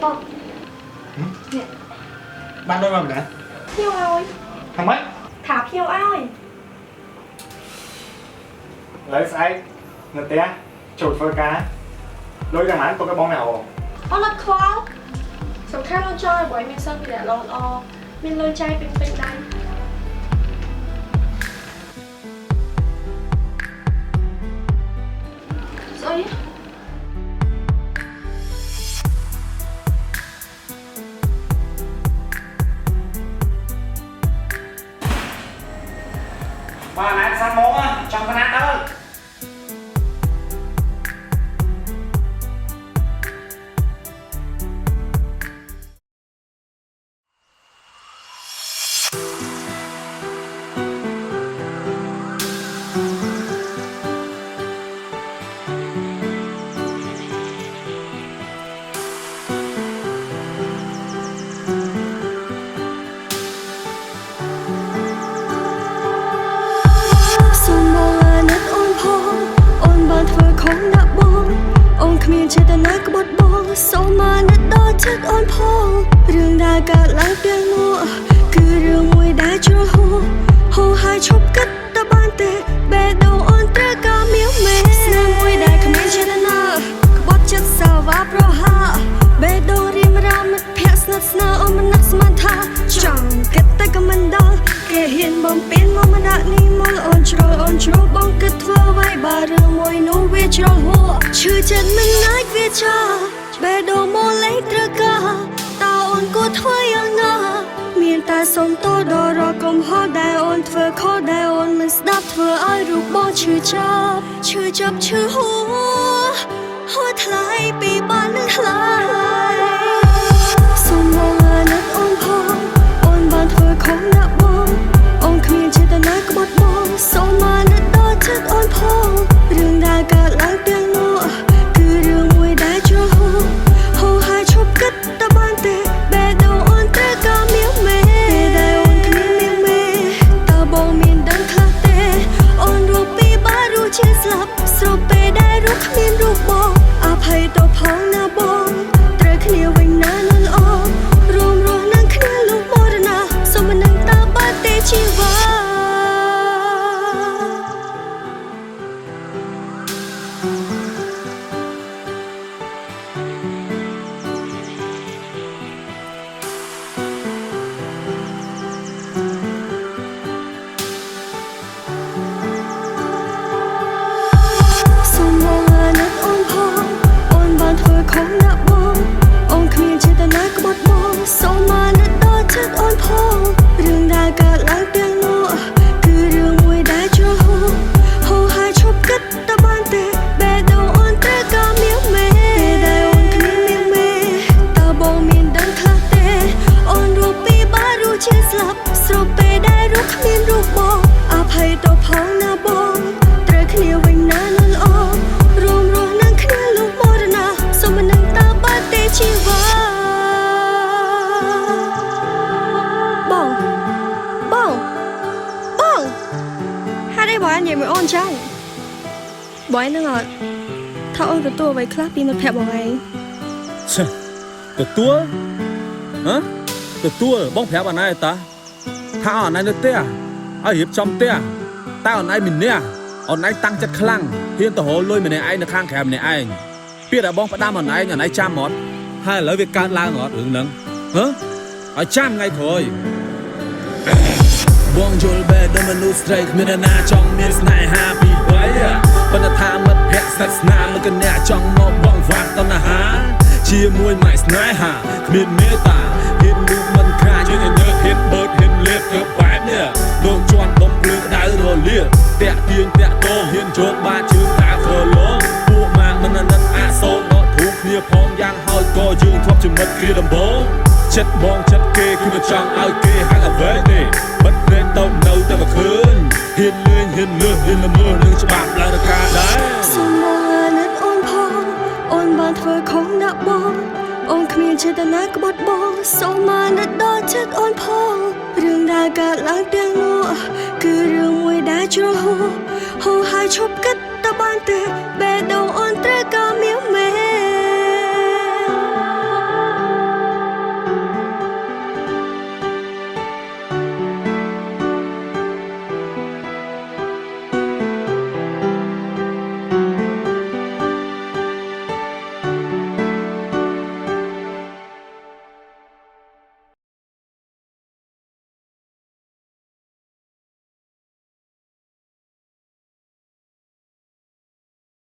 បងនេះ បានលុយមកណា ភ្ញៀវឲ្យ ថាម៉េច ថាភ្ញៀវឲ្យ ឥឡូវស្អែកនៅផ្ទះចូលធ្វើការលុយទាំងប៉ុន្មានទុកឲ្យបងណែអូ អូនអត់ខ្វល់សំខាន់អូនចង់ឲ្យបងឯងមានសម្ភារៈល្អល្អមានលុយចាយពេញពេញដៃស្អី បាទណែសាន់មកចង់កណាត់ទៅ សូមបងអាណិតអូនផងអូនបានធ្វើខុសណាស់បងអូនគ្មានចេតនាក្បត់បងសូមអាណិតដល់ចិត្តអូនផងរឿងដែលកើតឡើងទាំងនោះគឺរឿងមួយដែលជ្រុលហួសហូរហើយឈប់គិតតបានទេបេះដូងអូនត្រូវការមានមេស្នេហ៍មួយដែលគ្មានចេតនាក្បត់ចិត្តសាវ៉ាប្រហាបេះដូងរៀមរាមមិត្តភក្តិស្និទ្ធស្នាលអូនមិននឹកស្មានថាចង់គិតតែក៏មិនដល់គេហ៊ានបំពេញមកម្នាក់នេះមកអូនជ្រុលអូនជ្រុលបងគិតធ្វើអ្វីបើរឿងមួយនោះវាជ្រុលហួសឈឺចិត្តមិនអាចវាចាបេះដូងមកលេងត្រូវការតើអូនគួរធ្វើយ៉ាងណាមានតែសុំទោសដល់រាល់កំហុសដែលអូនធ្វើខុសដែលអូនមិនស្ដាប់ធ្វើឲ្យរូបបងឈឺចាប់ឈឺចាប់ឈឺហួសហួរថ្លៃពីបាននឹងថ្លៃសូមបងអាណិតអូនផងអូនបានធ្វើខុសណាស់បងអូនគ្មានចេតនាក្បត់បងសូមអាណិតដល់ចិត្តអូនផងរឿងដែលកើតឡើងទាំងនោះគឺរឿងមួយដែលជ្រុលហួសហូរហើយឈប់គិតតបានទេបេះដូងអូនត្រូវការមានមេពេលដែលអូនគ្មានមានមេតើបងមានដឹងខ្លះទេអូនរូបពីបារស់ជាស្លាប់ស្របពេលដែលរូបគ្មានរូបបងអភ័យទៅផងណាបងត្រូវគ្នាវិញណានល្អរួមរស់នឹងគ្នាលុះមរណៈសូមនឹងតើបើទេជីវ៉ា សូមបងអាណិតអូនផងអូនបានធ្វើខុសណាស់បងអូនគ្មានចេតនាក្បត់បងសូមអាណិតដល់ចិត្តអូនផងរឿងដែលកើតឡើងទាំងនោះគឺរឿងមួយដែលជ្រុលហួសហូរហើយឈប់គិតតបានទេបេះដូងអូនត្រូវការមានមេពេលដែលអូនគ្មានមានមេតើបងមានដឹងខ្លះទេអូនរូបពីបារស់ជាស្លាប់ស្របពេលដែលរូបគ្មានរូបបងអភ័យទៅផងណាបងត្រូវគ្នាវិញណានល្អរួមរស់នឹងគ្នាលុះមរណៈសូមនឹងតើបើទេជីវ៉ាបងបងបងហេតុអីបងនិយាយមួយអូនចឹងបងឯងនឹងអត់ថាអូនទទួលអ្វីខ្លះពីមិត្តភក្តិបងឯង ឆេទទួលហ៎ទទួលបងប្រាប់អាណៃតាថាអណៃនៅផ្ទះឲ្យរៀបចំផ្ទះតែអណៃមានអ្នកអណៃតាំងចិត្តខ្លាំងហ៊ានទៅរកលុយម្នាក់ឯងនៅខាងក្រៅម្នាក់ឯងពាក្យដែលបងផ្ដាំអណៃអណៃចាំអត់ហើយឥឡូវវាកើតឡើងអត់រឿងហ្នឹងហ៎ឲ្យចាំថ្ងៃក្រោយបងយល់បែរដល់មនុស្សស្រីគ្មានអ្នកណាចង់មានស្នេហាពីបីប៉ុន្តែថាមិត្តភក្តិស្និទ្ធស្នាលមិនក៏អ្នកចង់មកបងវ៉ាក់តណ្ហាជាមួយម៉ែស្នេហាគ្មានមេត្តាហ៊ានលូកមិនខ្លាចយើងញើហ៊ានបឺតហ៊ានលេបធ្វើបែបនេះលោកជន់ដុំភ្លើងក្តៅរលាតាក់ទាញតាក់តងហ៊ានជោគបាតជើងតាក្រឡងពួកម៉ាក់មិនអាណិតអាសូរដកធូរគ្នាផងយ៉ាងហើយក៏យើងធ្លាប់ជាមិត្តគ្រាដំបូងចិត្តបងចិត្តគេគឺមិនចង់ឲ្យគេហៅអ្វីទេបិទភ្នែកទៅនៅតែមកឃើញហ៊ានលេងហ៊ានលឺហ៊ានល្មើនឹងច្បាប់ឡើងរកាដែរ សូមបងអាណិតអូនផងអូនបានធ្វើខុសណាស់បងអូនគ្មានចេតនាក្បត់បងសូមអាណិតដល់ចិត្តអូនផងរឿងដែលកើតឡើងទាំងនោះគឺរឿងមួយដែលជ្រុលហួសហូរហើយឈប់គិតតបានទេបេះដូង